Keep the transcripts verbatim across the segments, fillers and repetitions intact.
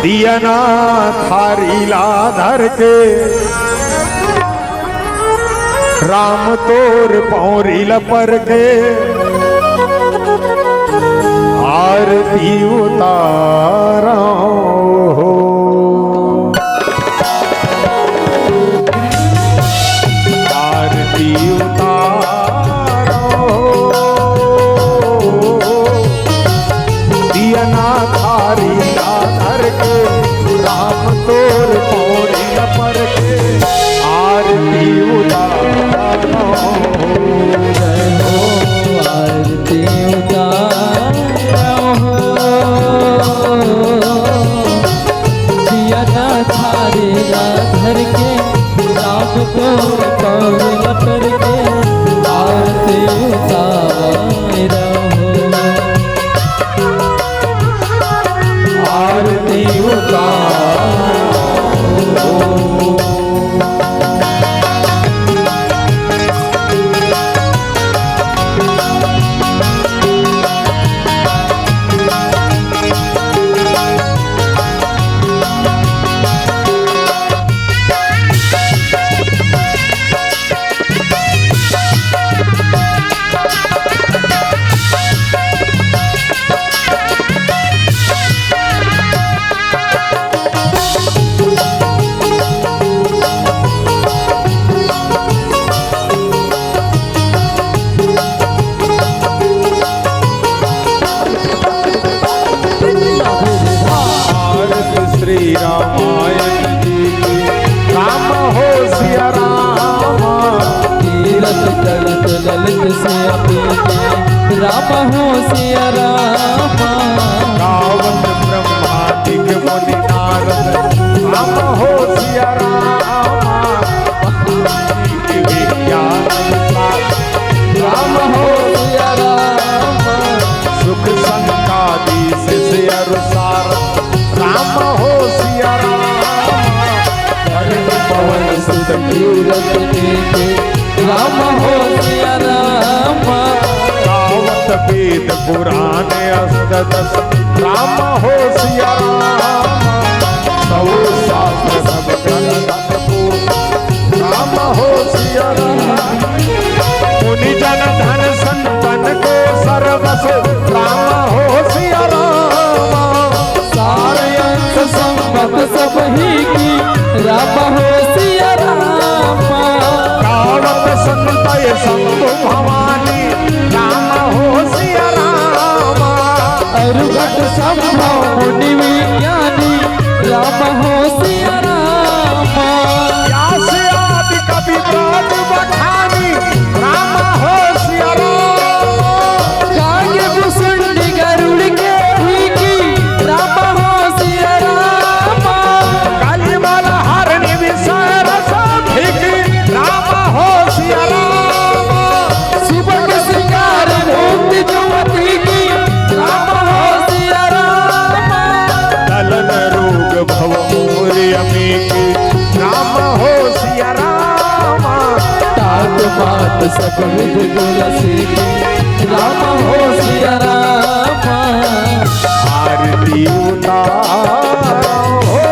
दिया ना थारी ला धर के, राम तोर पौरी ल पर के, आरती उतारो हो। आरती उतारो हो। दिया ना थारी ला धर के, राम तोर पौरी ल पर के, आरती उतारो हो। जय हो, आरती उतारो हो। दिया ना थारी ला धर के, राम तोर पौरी ल पर के, आरती उतारो हो। आरती उतारो। भारत श्री रामायण जी की। राम हो सिया राम। तीरथ तलत ललित से अपीते, राम हो सिया राम। गावत ब्रह्मादिक मुनि नारद, राम हो सिया राम। विज्ञान अनुसार, राम हो सिया राम। सुख संगादि से अनुसार, राम हो सिया राम। धरणी पवन सुत तीरथ कीन्हे, राम हो सिया राम। गावत वेद पुराण अष्टदश, राम हो सिया राम। सौ शास्त्र सब ग्रंथ राम हो सिया राम। मुनि जन धन संतन को सर्वस, राम हो सिया राम। सार अंश संपत सब ही की, राम हो सिया राम। गावत संतय शंभु भवानी, राम हो सिया राम। अरुघट संभव मुनि विज्ञानी, राम हो सिया राम। व्यास आदि कवि ब्रज बखानी, राम हो सिया राम। काग भुसुंडी गरुड़ के ही की, राम हो सिया राम। काली माला हरणी विषय रस अधिक, राम हो सिया राम। सुभग श्रृंगार मूर्ति जुवति की, राम हो सिया राम। ललन रोग भव मोर अमीकी, राम हो सिया राम। तात मात सकल विध तुलसी की, राम हो सिया राम। आरती उतारो हो।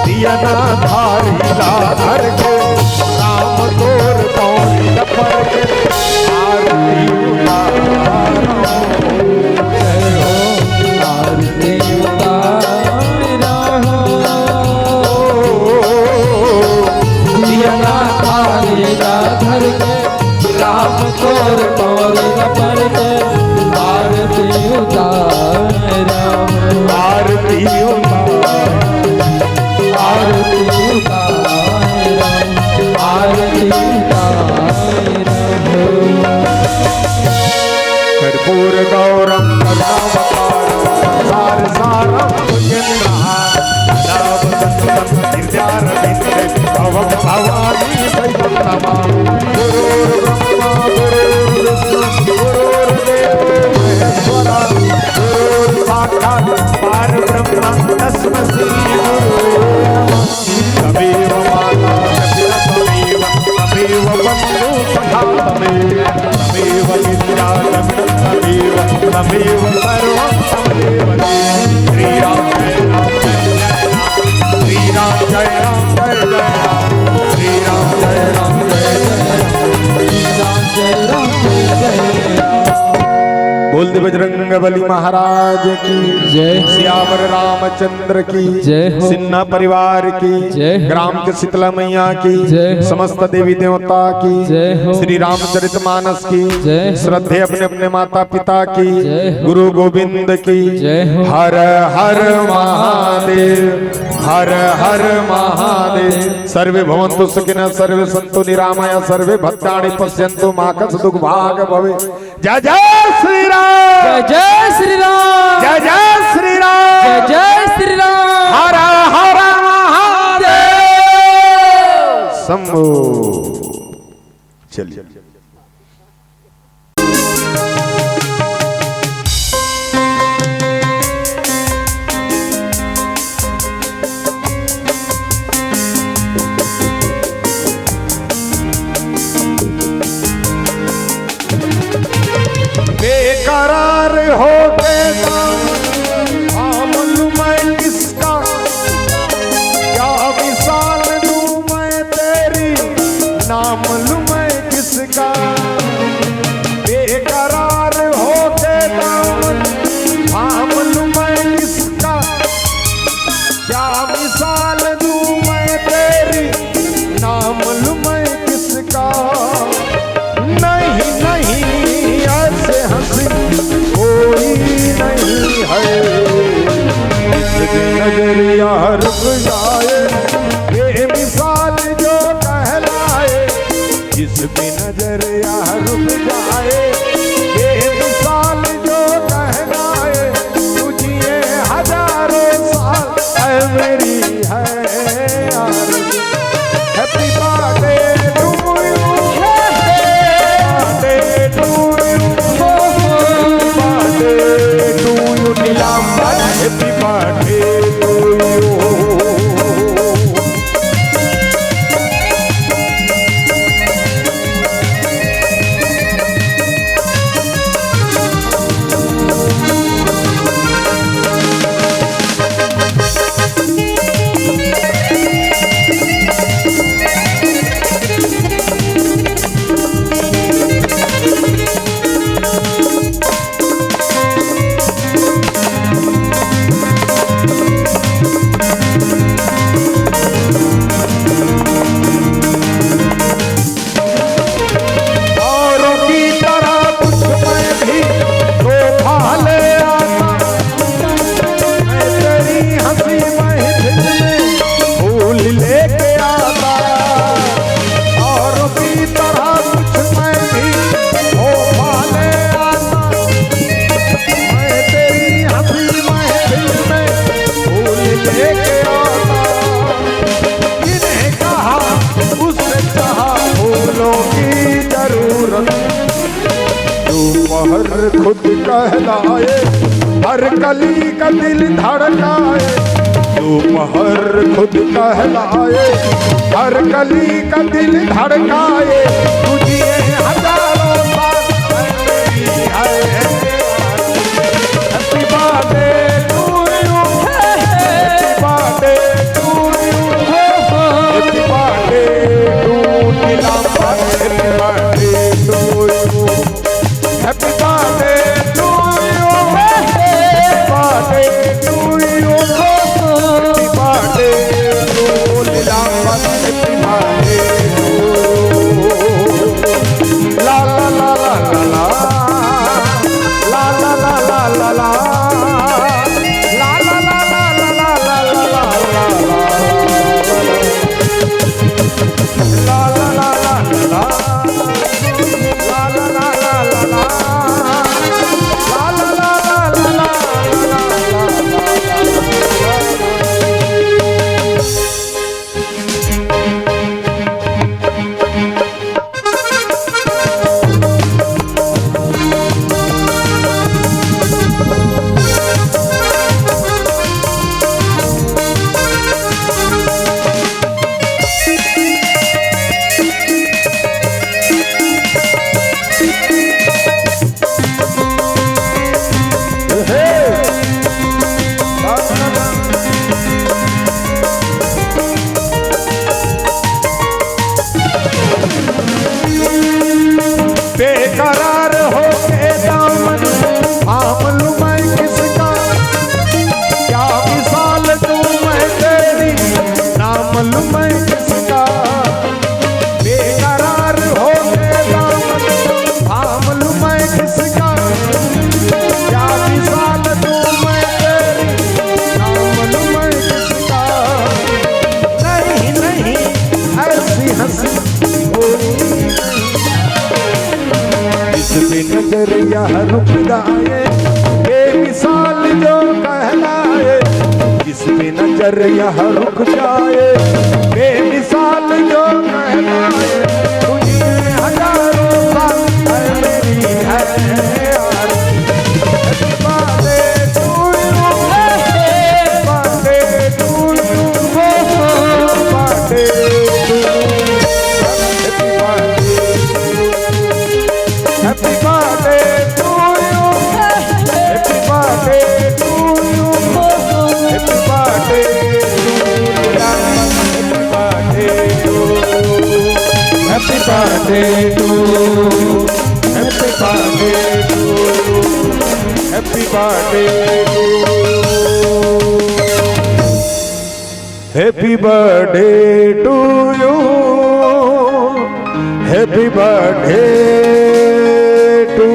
दिया ना थारी ला धर के, राम तोर पौरी ल पर के, आरती उतारो। जय हो, आरती उतारो हो। दिया ना थारी ला धर के, राम तोर पौरी ल पर के, आरती उतारो। आरती उतारो। आरती उतारो। आरती उतारो। कर्पूर गौरम करुणावतारम, सार सारम भुजगेंद्रहार, सदा वसंतम हृदयारविंदे, भवम भवानी शैवम नमामि। गुरुर्ब्रह्मा गुरुर्विष्णु गुरुर्देवो महेश्वरा, गुरुर्साक्षात् परब्रह्म तस्मै श्री गुरुवे नमः। त्वमेव माता पिता त्वमेव, त्वमेव बन्धु सखा त्वमेव, त्वमेव विद्या त्वमेव, त्वमेव सर्वं त्वमेव। बजरंग बली महाराज की जय। सियावर रामचंद्र की जय हो। सिन्हा परिवार की जय हो। ग्राम के शीतला मैया की जय हो। समस्त देवी देवता की जय हो। श्री रामचरित मानस की जय हो। श्रद्धे अपने अपने माता पिता की जय हो। गुरु गोविंद की जय हो। हर हर महादेव, हर हर महादेव। सर्वे भवन्तु सुखिनः, सर्वे सन्तु निरामया, सर्वे भद्राणि पश्यन्तु मा कश्चित् दुःखभाग् भवेत्। जय जय श्री राम। जय जय श्री राम। जय जय श्री राम। जय जय श्री राम। हर हर महादेव। शंभो। चलिए। बेकरार हो गए दामन, थाम लूं मैं किसका? क्या मिसाल दूं मैं तेरी, नाम लूं मैं किसका? बेकरार हो गए दामन, थाम लूं मैं किसका? क्या मिसाल दूं मैं तेरी, नाम लूं मैं किसका? नहीं, नहीं, ऐसे हंसी कोई नहीं है। जिस दिन नजरिया रुक जाए, बेमिसाल जो कहलाए, जिस दिन नजरिया रुक जाए, बेमिसाल जो कहलाए, तुझे हजारों साल है मेरी है आरज़ू। Happy birthday to you, happy birthday to you, happy birthday to you, Nilambar, happy birthday to you। औरों की तरह कुछ मैं भी तोहफा ले आता। मैं तेरी हंसी महफिल में फूल लेके आता। औरों की तरह कुछ मैं भी तोहफा ले आता। मैं तेरी हंसी महफिल में फूल लेके आता। जिन्हें कहा उससे चाहा, फूलों की जरूरत। दोपहर खुद कहलाए, हर कली का दिल धड़काए। दोपहर खुद कहलाए, हर कली का दिल धड़काए। तुझे हजारों साल है। Happy birthday to you, happy birthday to you, happy birthday to Nilambar, happy birthday to you, happy birthday to you, happy birthday to you, happy birthday to Nilambar, happy birthday to you। La la la la la la. La la la la la la. La la la la la la. बेकरार होके दामन रुक जाए, बेमिसाल जो कहलाए, जिस पे नजर यह रुक जाए, बेमिसाल जो कहलाए, तुझ में हजारों बातें मेरी है यार। Happy birthday to you, happy birthday to you, happy birthday to you, happy birthday to you. Happy birthday to you. Happy birthday to you. Happy birthday to you. Happy birthday to you. Happy birthday to you. Happy birthday to you.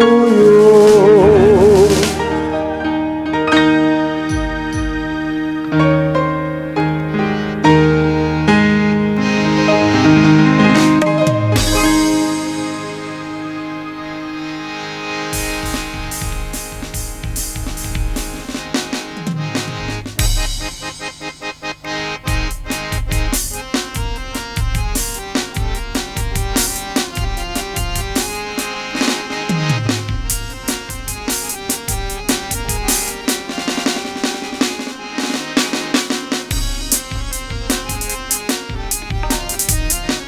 Happy birthday to you. Happy birthday to you. Happy birthday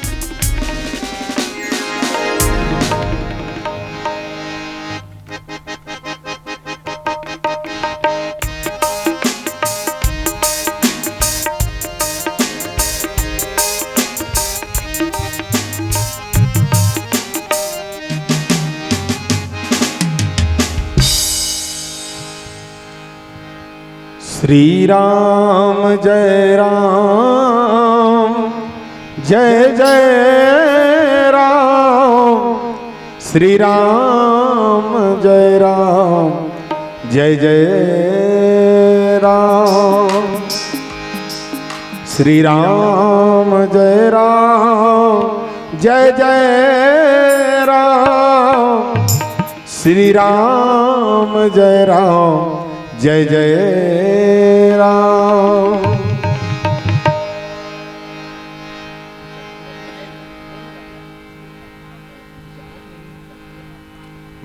to you. Shri Ram जय राम जय जय राम। श्री राम जय राम जय जय राम। श्री राम जय राम जय जय राम। श्री राम जय राम जय जय राम।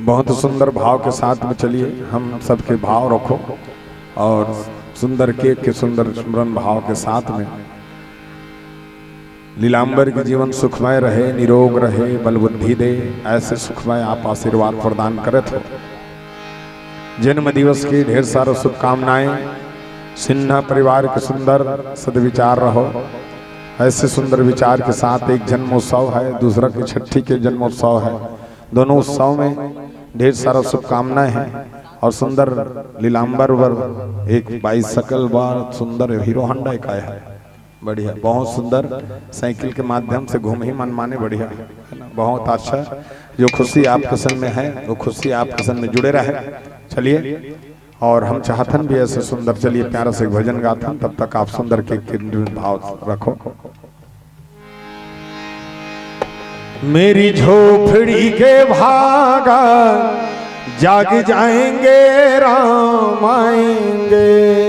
बहुत सुंदर भाव के साथ में चलिए, हम सबके भाव रखो और सुंदर केक के सुंदर स्मरण भाव के साथ में लीलांबर के जीवन सुखमय रहे, निरोग रहे, बल बुद्धि दे, ऐसे सुखमय आप आशीर्वाद प्रदान करत हो। जन्म दिवस की ढेर सारा शुभकामनाएं। सिन्हा परिवार के सुंदर सदविचार रहो, ऐसे सुंदर विचार के साथ एक जन्मोत्सव है, दूसरा की छठी के जन्मोत्सव है। दोनों उत्सव में ढेर सारा शुभकामनाएं हैं और सुंदर लीलांबर वर एक बाइसाइकिल बार सुंदर हीरो होंडा का है। बढ़िया, बहुत सुंदर। साइकिल के माध्यम से घूम ही मन माने, बढ़िया है ना, बहुत अच्छा। जो खुशी आप किसन में है वो खुशी आप किसन में जुड़े रहे। चलिए, और हम चाहथन भी ऐसे सुंदर, चलिए प्यारा से भजन गाथन, तब तक आप सुंदर के केंद्रित भाव रखो। मेरी झोपड़ी के भागा जाग जाएंगे, राम आएंगे।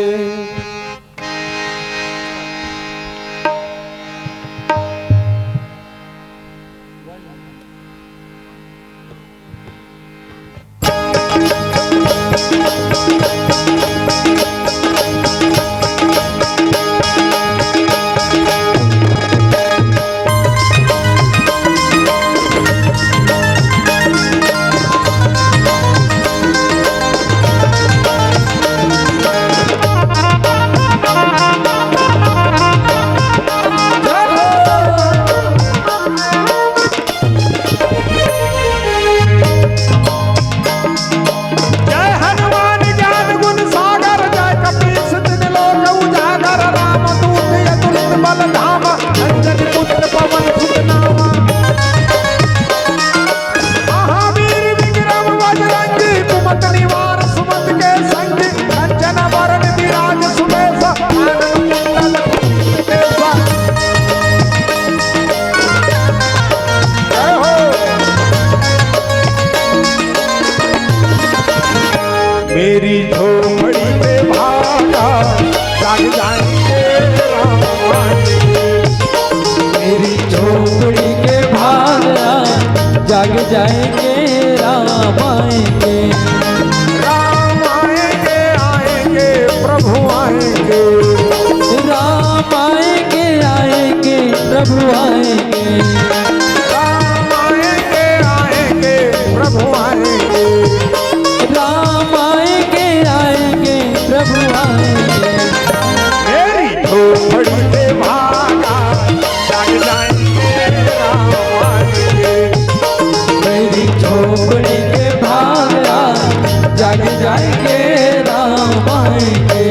जाएंगे राम आएंगे। मेरी झोपड़ी के भाग आज जाग जाएंगे, राम आएंगे। राम आएंगे, आएंगे, प्रभु आएंगे। राम आएंगे, आएंगे, प्रभु आएंगे। राम आएंगे, आएंगे, प्रभु आएंगे। राम आएंगे, आएंगे, प्रभु आएंगे। मेरी झोपड़ी के भाग आज जाग जाएंगे, राम आएंगे। मेरी झोपड़ी के भाग आज जाग जाएंगे, राम आएंगे।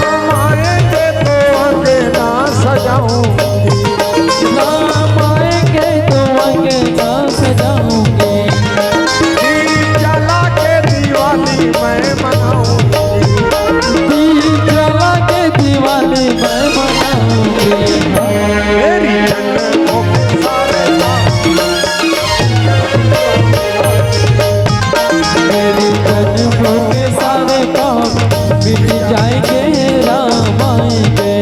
राम आएंगे तो अंगना सजाऊंगी। राम आएंगे तो अंगना सजाऊंगी। दीप जला के दिवाली मैं मनाऊंगी। दीप जला के दिवाली मैं मनाऊंगी। मेरी जन्मों के सारे पाप, मेरी जन्मों के सारे पाप मिट जाएंगे, राम आएंगे।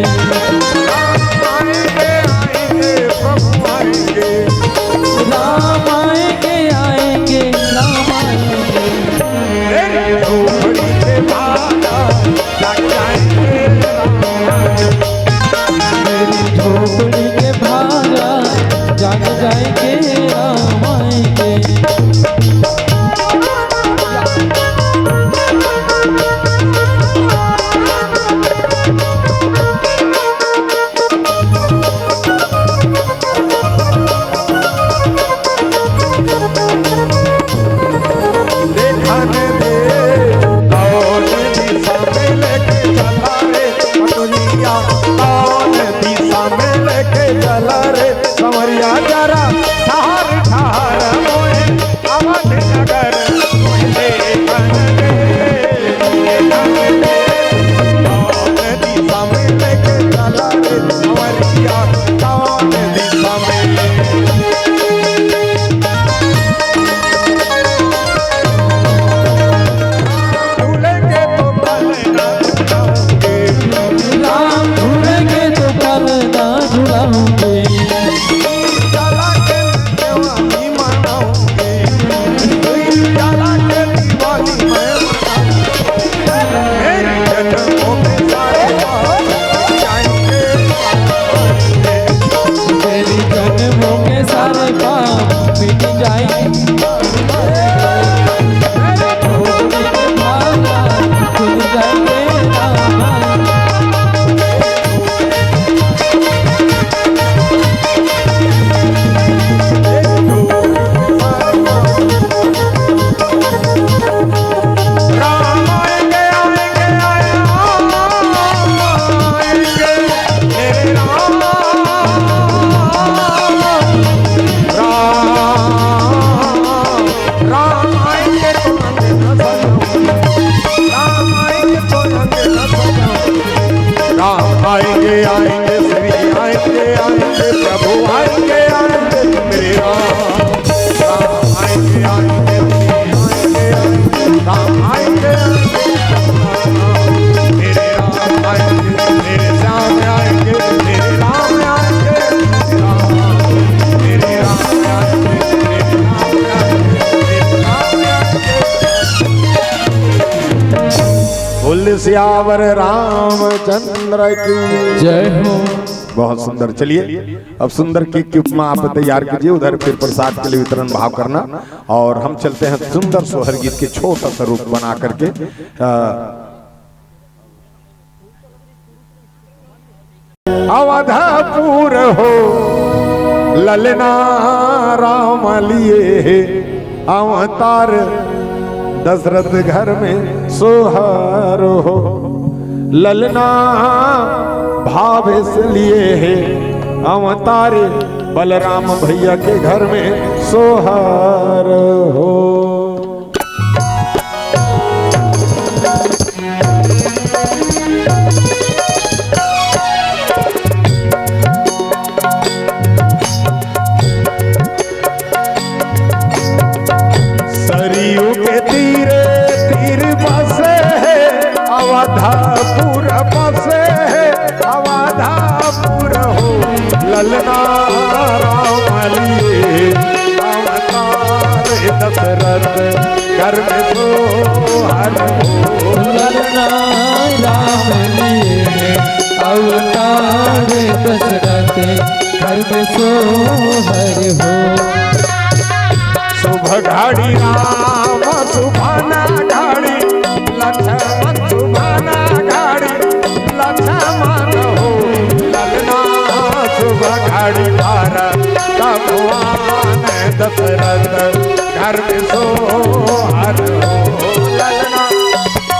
राम आएंगे, आएंगे, प्रभु आएंगे। राम आएंगे, आएंगे, राम आएंगे। मेरी झोपड़ी के भाग आज जाग जाएंगे, राम आएंगे। मेरी झोपड़ी के भाग आज जाग जाएंगे, राम आएंगे। देखने दे, कौन दिशा में लेके चला रे पतुलिया, कौन दिशा में लेके चला रे संवरिया, जरा ठहर ठहर मोए अवध नगर मोए देखने दे, देखने दे, कौन दिशा में लेके चला रे संवरिया, कौन दिशा में। झूलेंगे तो पलना झुलाऊंगे। राम झूलेंगे तो पलना झुलाऊंगे। जला के देवानी मनाऊंगे। जला के दिवाली मैं मनाऊंगे। मेरी जन्मों के सारे पाप जाएंगे। मेरी जन्मों के सारे पाप मिट जाएंगे। राम आएंगे तो अंगना सजाऊंगी। राम आएंगे तो अंगना सजाऊंगी। राम आएंगे, आएंगे, श्री आएंगे, आएंगे, प्रभु आएंगे, आएंगे मेरे राम। राम आएंगे, आएंगे, श्री आएंगे, आएंगे, राम आएंगे, आएंगे, मेरे राम आएंगे, मेरे श्याम आएंगे, मेरे राम आएंगे, मेरे राम, मेरे राम आएंगे, मेरे राम आएंगे, मेरे राम आएंगे। बोल सियावर रामचंद्र की जय हो। बहुत सुंदर। चलिए, अब सुंदर केक की उपमा आप तैयार कीजिए, उधर फिर प्रसाद के लिए वितरण भाव करना। और हम चलते हैं सुंदर सोहर गीत के छोटा सा रूप बना करके। अ, अवधपुर हो ललना राम लिए हे अवतार, दशरथ घर में सोहर हो। ललना भावेश लिए हे अवतार, बलराम भैया के घर में सोहर हो। सरयू के तीरे तीर बसे हे, अवधपुर बसे हे, अवधपुर हो ललना राम लिए अवतार दशरथ घर में सोहर हो। ललना राम लिए अवतार दशरथ घर में सोहर हो। शुभ घड़ी राम सुभाना घड़ी, लक्ष्मण सुभाना घड़ी, लक्ष्मण हो ललना शुभ घड़ी भर भगवान दशरथ घर में सोहर हो ललना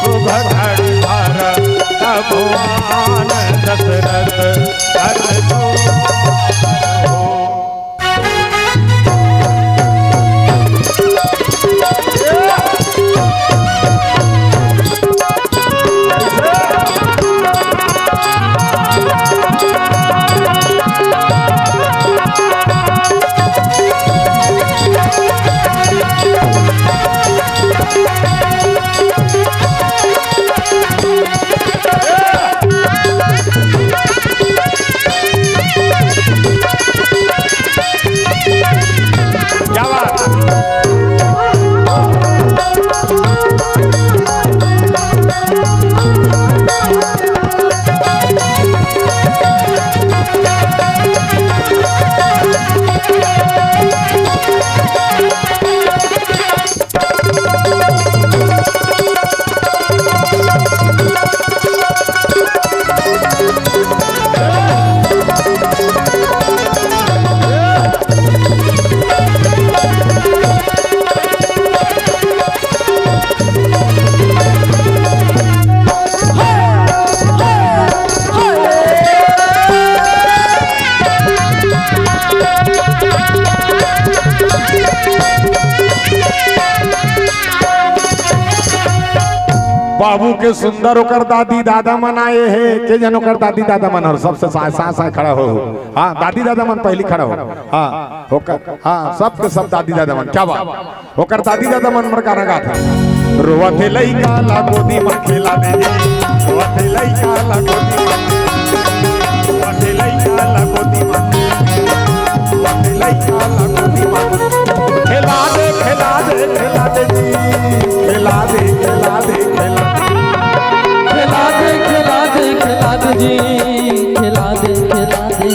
शुभ घड़ी भर भगवान दशरथ घर में सोहर हो। क्या बात। बाबू के सुंदर ओकर दादी दादा मन आए हे। के जन ओकर दादी दादा मन हर सबसे साय साय साय खड़ा हो। हाँ, दादी दादा मन पहली खड़ा हो। हाँ, ओकर, हाँ, सबके सब दादी दादा मन। क्या बात। ओकर दादी दादा मन मोर गाना गात हे। रोवत हे लइका ला गोदी म खेला दे जी, रोवत हे लइका ला गोदी म, रोवत हे लइका ला गोदी म, रोवत हे लइका ला गोदी म, खेला दे, खेला दे, खेला दे जी, खेला दे, खेला दे, खेला दे। खेला दे, खेला दे, खेला दे जी, खेला दे, खेला दे।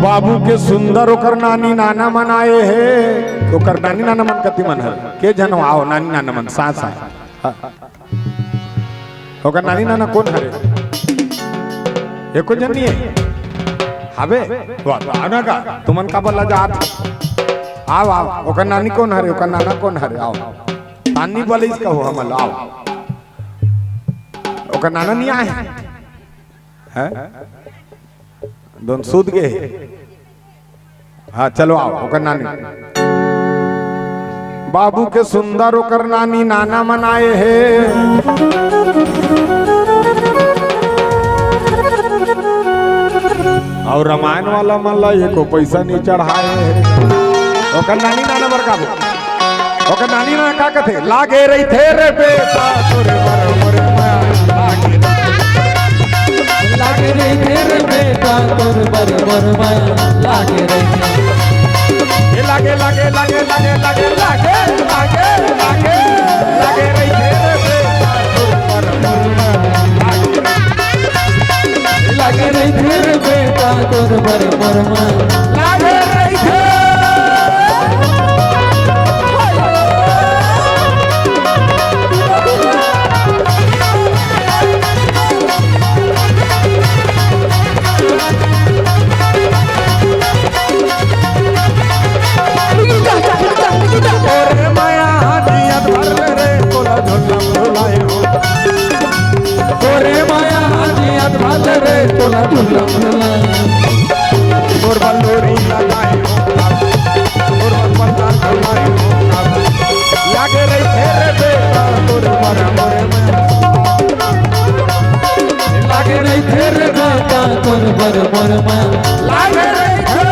बाबू के सुंदर ओकर नानी नाना मन आए हे। ओकर नानी नाना मन कति मन हे? के झन हो? आओ, नानी नाना मन, साथ साथ। हाँ। ओकर नानी नाना कोन हरे? एको झन नइ हे? हवे? वाह, तो आना का? तुमन का बला जात? आओ, आओ। ओकर नानी कोन हरे? ओकर नाना कोन हरे? आओ। नानी बलिस का हो हमल, आओ। ओकर नाना नइ आए हे? हैं? दोन सूत गे हे। हाँ, चलो आओ, ओकर नानी। बाबू के सुंदर ओकर नानी नाना मन आए हे। अउ रामायण वाला मन ला एको पैसा नइ चढ़ाए हे। ओकर नानी नाना बर का बो-, नानी ना का कथे, लागे रहिथे रे बेटा तोर बर मोर माया लागे। लागे रहिथे रे बेटा तोर बर मोर माया लागे रहिथे। ए लागे, लागे, लागे, लागे, लागे, लागे, लागे, लागे रहिथे रे बेटा तोर बर मोर माया लागे। लागे रहिथे रे बेटा तोर बर मोर माया लागे रहिथे। तोरे माया हा जियत भर रे, तोला झोला फुलाए हो। तोरे माया हा जियत भर रे, तोला झोला फुलाए। तोर बलोरी लगाए हो, तोर बलपंता लगाए हो। लागे रहिथे रे बेटा, तोर बर मोर माया। लागे रहिथे रे बेटा, तोर बर मोर माया। लागे रहिथे।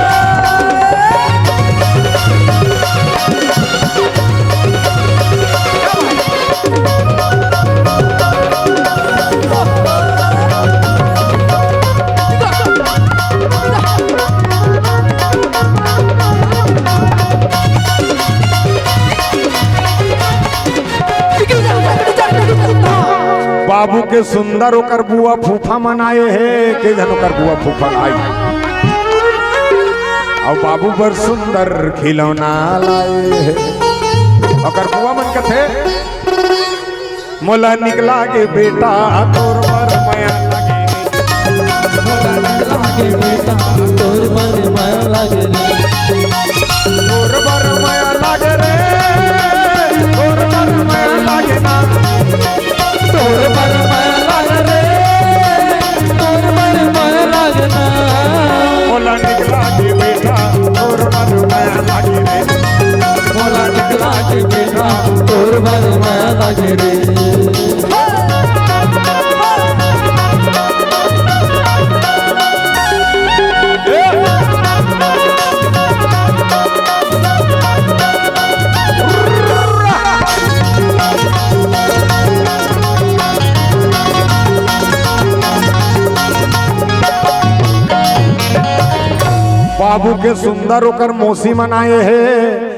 बाबू के सुंदर ओकर बुआ फूफा मन आए हे, के झन ओकर बुआ फूफा आई। अउ बाबू बर सुंदर खिलौना लाए हे। ओकर बुआ मन कथे, मोला निक लागे बेटा तोर बर मया लागे। मोला निक लागे बेटा तोर बर मया लागे रे। तोर बर मया लागे रे, तोर बर मया लागे ना। तोर बर मया लागे रे, तोर बर मया लागे ना। मोला निक लागे बेटा तोर बर मया लागे रे। मोला निक लागे बेटा तोर बर मया लागे रे। बाबू के सुंदर ओकर मौसी मन आए हे,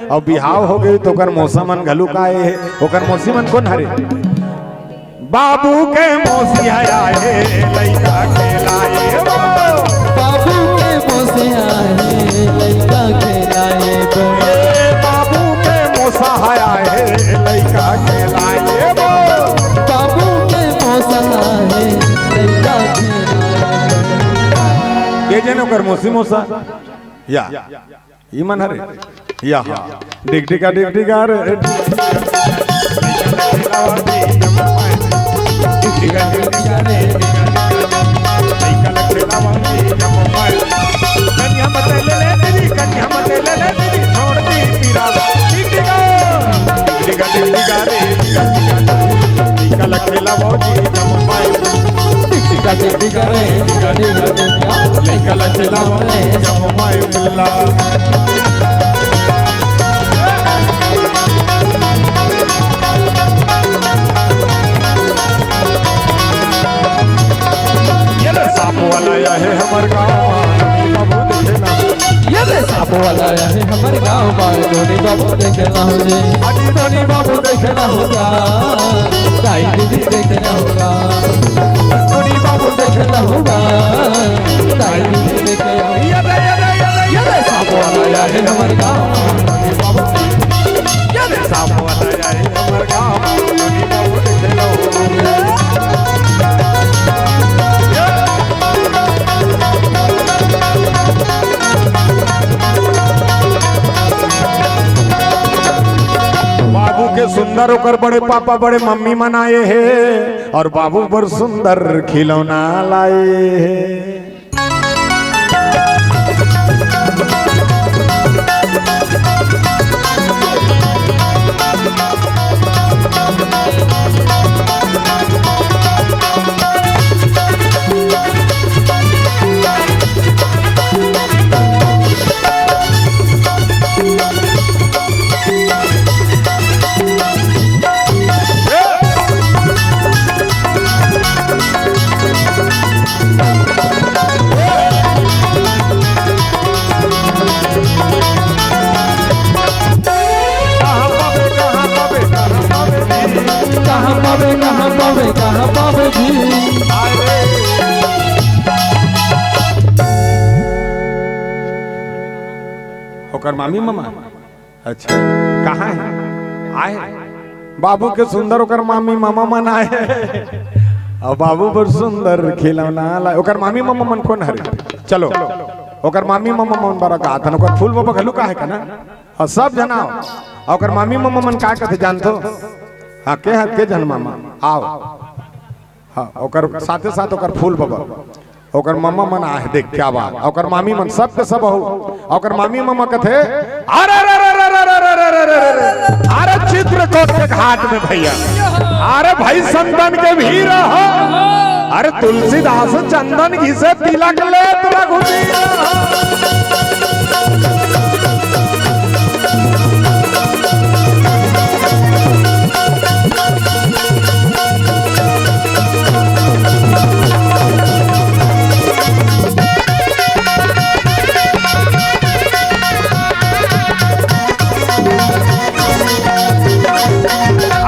अउ बिहाव हो गे त ओकर मौसा मन घलुक आए हे। ओकर मौसी मन कोन हरे? बाबू के मौसी आए हे, लइका खेलाए वो। बाबू के मौसी आए हे, लइका खेलाए वो। ए, बाबू के मौसा आए हे, लइका खेलाए वो। बाबू के मौसा आए हे, लइका खेलाए वो। के जन ओकर मौसी मौसा? या। ई मन हरे? या हाँ। डिग डिगा, डिग डिगा रे। ये ले सांप वाला आया है हमर गाँव, बाबू देखे ना। ये ले सांप वाला आया है हमर गाँव, बाबू देखे ना हो जी। अजी धोनी बाबू देखे ना होगा, दाई दीदी देखे ना होगा। धोनी बाबू देखे ना होगा, दाई दीदी देखे ना होगा। ये ले, ये ले, ये ले, ये ले सांप वाला आया है हमर गाँव, बाबू। ये ले सांप वाला आया है हमर गाँव, धोनी बाबू देखे ना होगा। बाबू के सुंदर ओकर बड़े पापा, बड़े मम्मी मन आए हे अउ बाबू बर सुंदर खिलौना लाए हे। कहाँ पावे, कहाँ पावे, कहाँ पावे जी। ओकर मामी मामा? अच्छा, कहाँ हे? आए? बाबू के सुंदर ओकर मामी मामा मन आए। अउ बाबू बर सुंदर खिलौना लाए। ओकर मामी मामा मन कोन हरे? चलो, ओकर मामी मामा मन बर गाथन। ओकर फूल बाबा घलू का हे का ना? अउ सब झन आओ। अउ ओकर मामी मामा मन का कथे जानथो? हाँ, के हे, के झन मामा? आओ। हाँ, ओकर साथे साथ ओकर फूल बाबा, ओकर मम्मा मन आहे, देख क्या बात, ओकर मामी मन, सब के सब हो। ओकर मामी मम्मा कथे, "अरे, अरे, अरे, चित्रकूट के घाट में भैया, अरे भाई संतन के भीड़ हो, अरे तुलसीदास चंदन घिसे तिलक लेत रघुबीर हो।"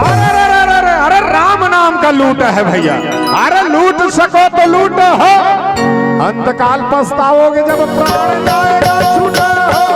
अरे, अरे, अरे, अरे, अरे, राम नाम का लूट है भैया, अरे लूट सको तो लूट हो, अंतकाल पछताओगे जब प्राण जाएगा छूटा हो।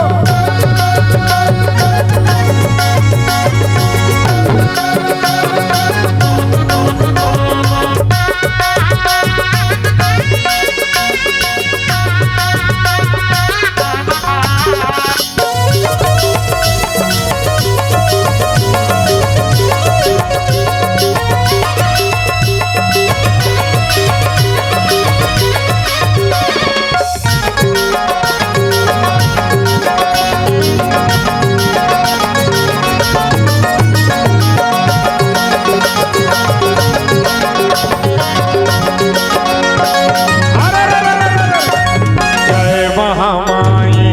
जय महामाई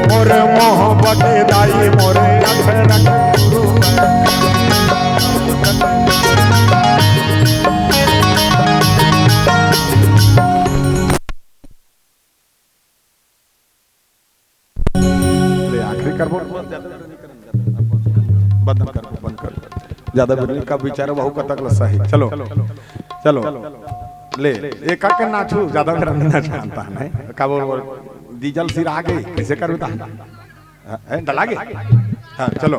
मोर मोहब्बत दाई मोरे अखरक गुरु। ले आखिरी करबो। बंद करबो, बंद करबो। ज्यादा बिरनी का बेचारा बहू कतक ल सही। चलो, चलो। ले, एक आके नाचू, ज्यादा बिरनी ना जानता है, नहीं? का बोल, बोल, डीजल सिरा गई, कैसे करबे ता? हाँ, ए, डला गई? हाँ, चलो।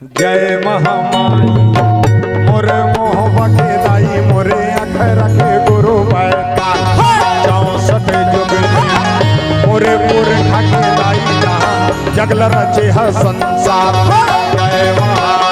जय महामाई मोरे मोहबा के दाई, मोरे अखरा के गुरु बैता। चौसठ जुग में मोरे पुरखा के दाई, जहाँ जगल रचे ह संसार। जय महामाई।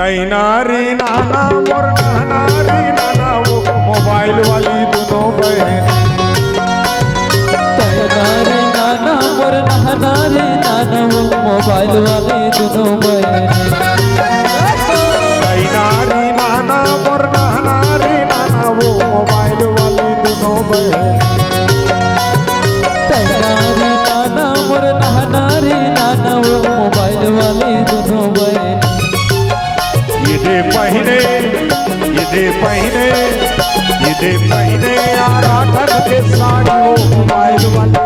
तैनारी नाना मोर नानारी नाना, वो मोबाइल वाली दोनों बहन। तैनारी नाना मोर नानारी नाना, वो मोबाइल वाली दोनों बहन। तैनारी नाना मोर नानारी नाना, वो मोबाइल वाली दोनों बहन। तैनारी नाना मोर नानारी नाना, वो मोबाइल वाली दोनों बहन। ये दे पहिने, ये दे पहिने, ये दे पहिने यार आठन के साड़ी, वो मोबाइल वाले।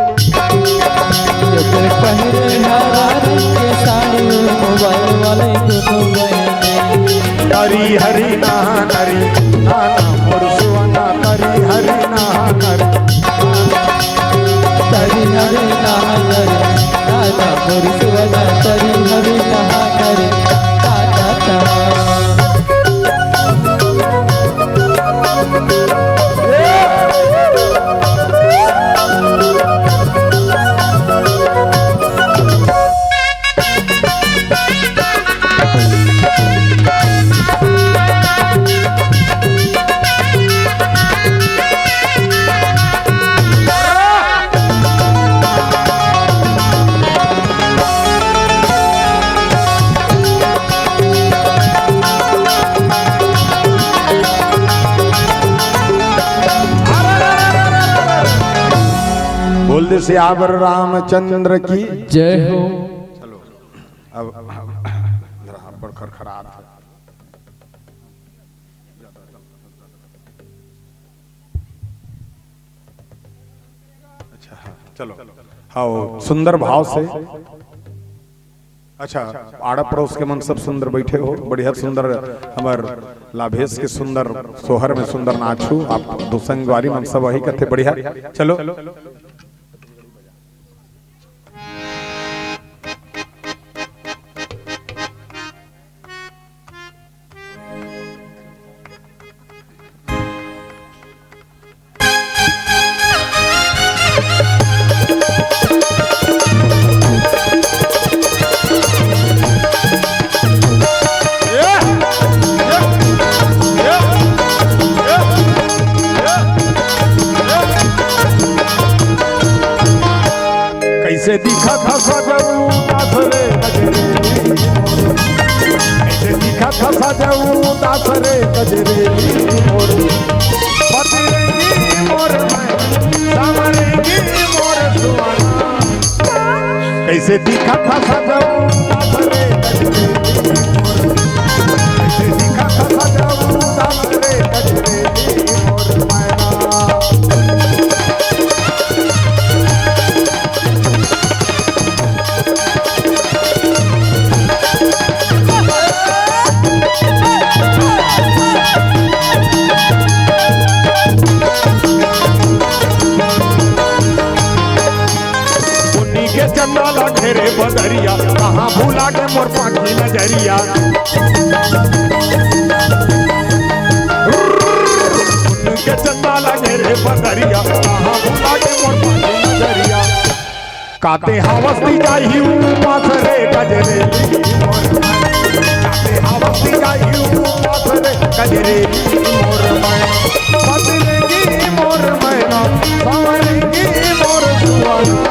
ये दे पहिने यार आठन के साड़ी, वो मोबाइल वाले दोनों बहन। हरी हरी ना नरी, ना ना पुरुषवना, हरी हरी ना नरी। तरी हरे नहा करे, राजा पुरुषवना तरी हरे नहा करे, ता, ता, ता। सियावर रामचंद्र की। जय हो। चलो, अब जरा बड़ खरखरात है। अच्छा, हाँ, चलो। हाँ, वो सुंदर भाव से। अच्छा, आड़ा पड़ोस के मन सब सुंदर बैठे हो, बढ़िया सुंदर हमर लाभेश के सुंदर सोहर में सुंदर नाचू, आप दो संगवारी मन सब वही कथे बढ़िया। चलो। कैसे दिखत हस जऊ दास रे गजरेली मोर। कैसे दिखत हस जऊ दास रे गजरेली मोर। पतिरेंगी मोर मैं, संवरेंगी मोर सुहाना। कैसे दिखत हस जऊ दास रे गजरेली मोर। कैसे दिखत हस जऊ दास रे गजरेली मोर मैना। पुन्नी के चंदा ला घेरे बदरिया, कहाँ भुला गे मोर पाखी नजरिया। पुन्नी के चंदा ला घेरे बदरिया, कहाँ भुला गे मोर पाखी नजरिया। काते हवस दी जाही उपास रे गजरेली मोर। काते हवस दी जाही उपास रे गजरेली मोर मैना। बदलेगी मोर मैना, संवरेगी मोर सुहाना।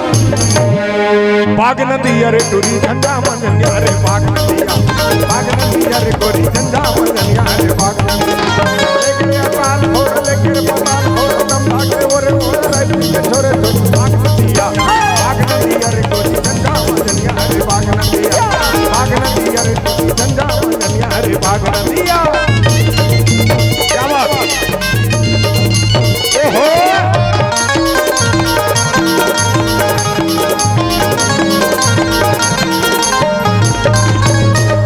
बाग नदिया रे टुरी झंडा मंजनिया रे बाग नदिया। बाग नदिया रे गोरी झंडा मंजनिया रे बाग नदिया। लेके अकाल घोर लेके पताल घोर तम भागे ओरे ओरे राइफल के छोरे छोरे बाग नदिया। बाग नदिया रे गोरी झंडा मंजनिया रे बाग नदिया। बाग नदिया रे गोरी झंडा मंजनिया रे बाग नदिया। क्या बात? ओहो।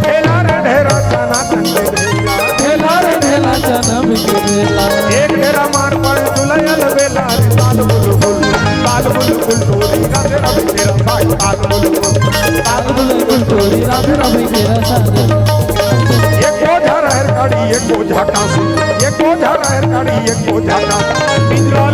ढेला रे ढेला चना चन के ढेला। ढेला रे ढेला चना बिन के ढेला। एक ढेला मार पड़े चुलैया बेला रे ताल बुलबुल, ताल बुलबुल टोरी का तेरा भी तेरा साई ताल बुलबुल। ताल बुलबुल टोरी राधे राधे तेरा साथ। एक बोझा रहर काड़ी, एक बोझा कांसी, एक बोझा रहर काड़ी, एक बोझा कांसी। पिंजरा